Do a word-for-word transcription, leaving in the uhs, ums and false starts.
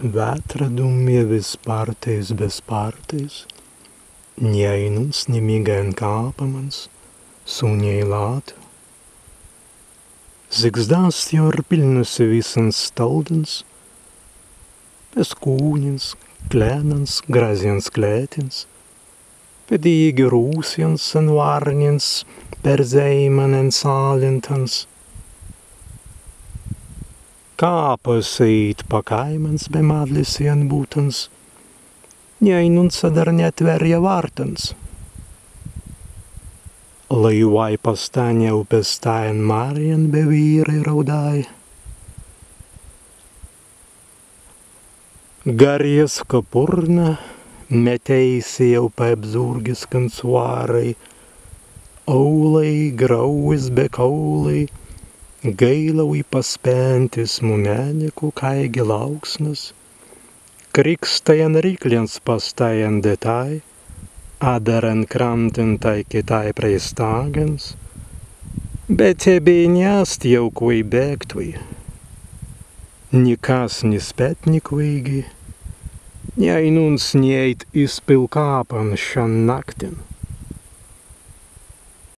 Wētra dumja be spārtais, be spārtais, ni aīnuns ni migā en kāpamans, sunēi lāt. Zigzdā stwi ir pilnusi wissans staldans, be skūnins, klēnans, grazzjans klētins, be dīgi rūsjans en wārnins, per zēiman ensālintans. Kāpas ēit pa kāimans be madlisjan buttans, ni aīnuns adder ni etwērja wārtans. Laīwai pastānja upestāi en marjan be wīrai raudāi. Garrjas kapurna metēi si jāu pa ebzūrgiskans wārai, aūlai, grauwis be kaūlai, gaīlawi paspēntismu mēniku kāigi lāuksnas, krikstai en rikljans pastāi endētai, adder enkrantintai kitāi prei stāgans, be tebbei ni ast jāu kwēi bēgtwei. Nikas ni spēt nikwēigi, ni aīnuns ni ēit iz pilkāpan šan naktin.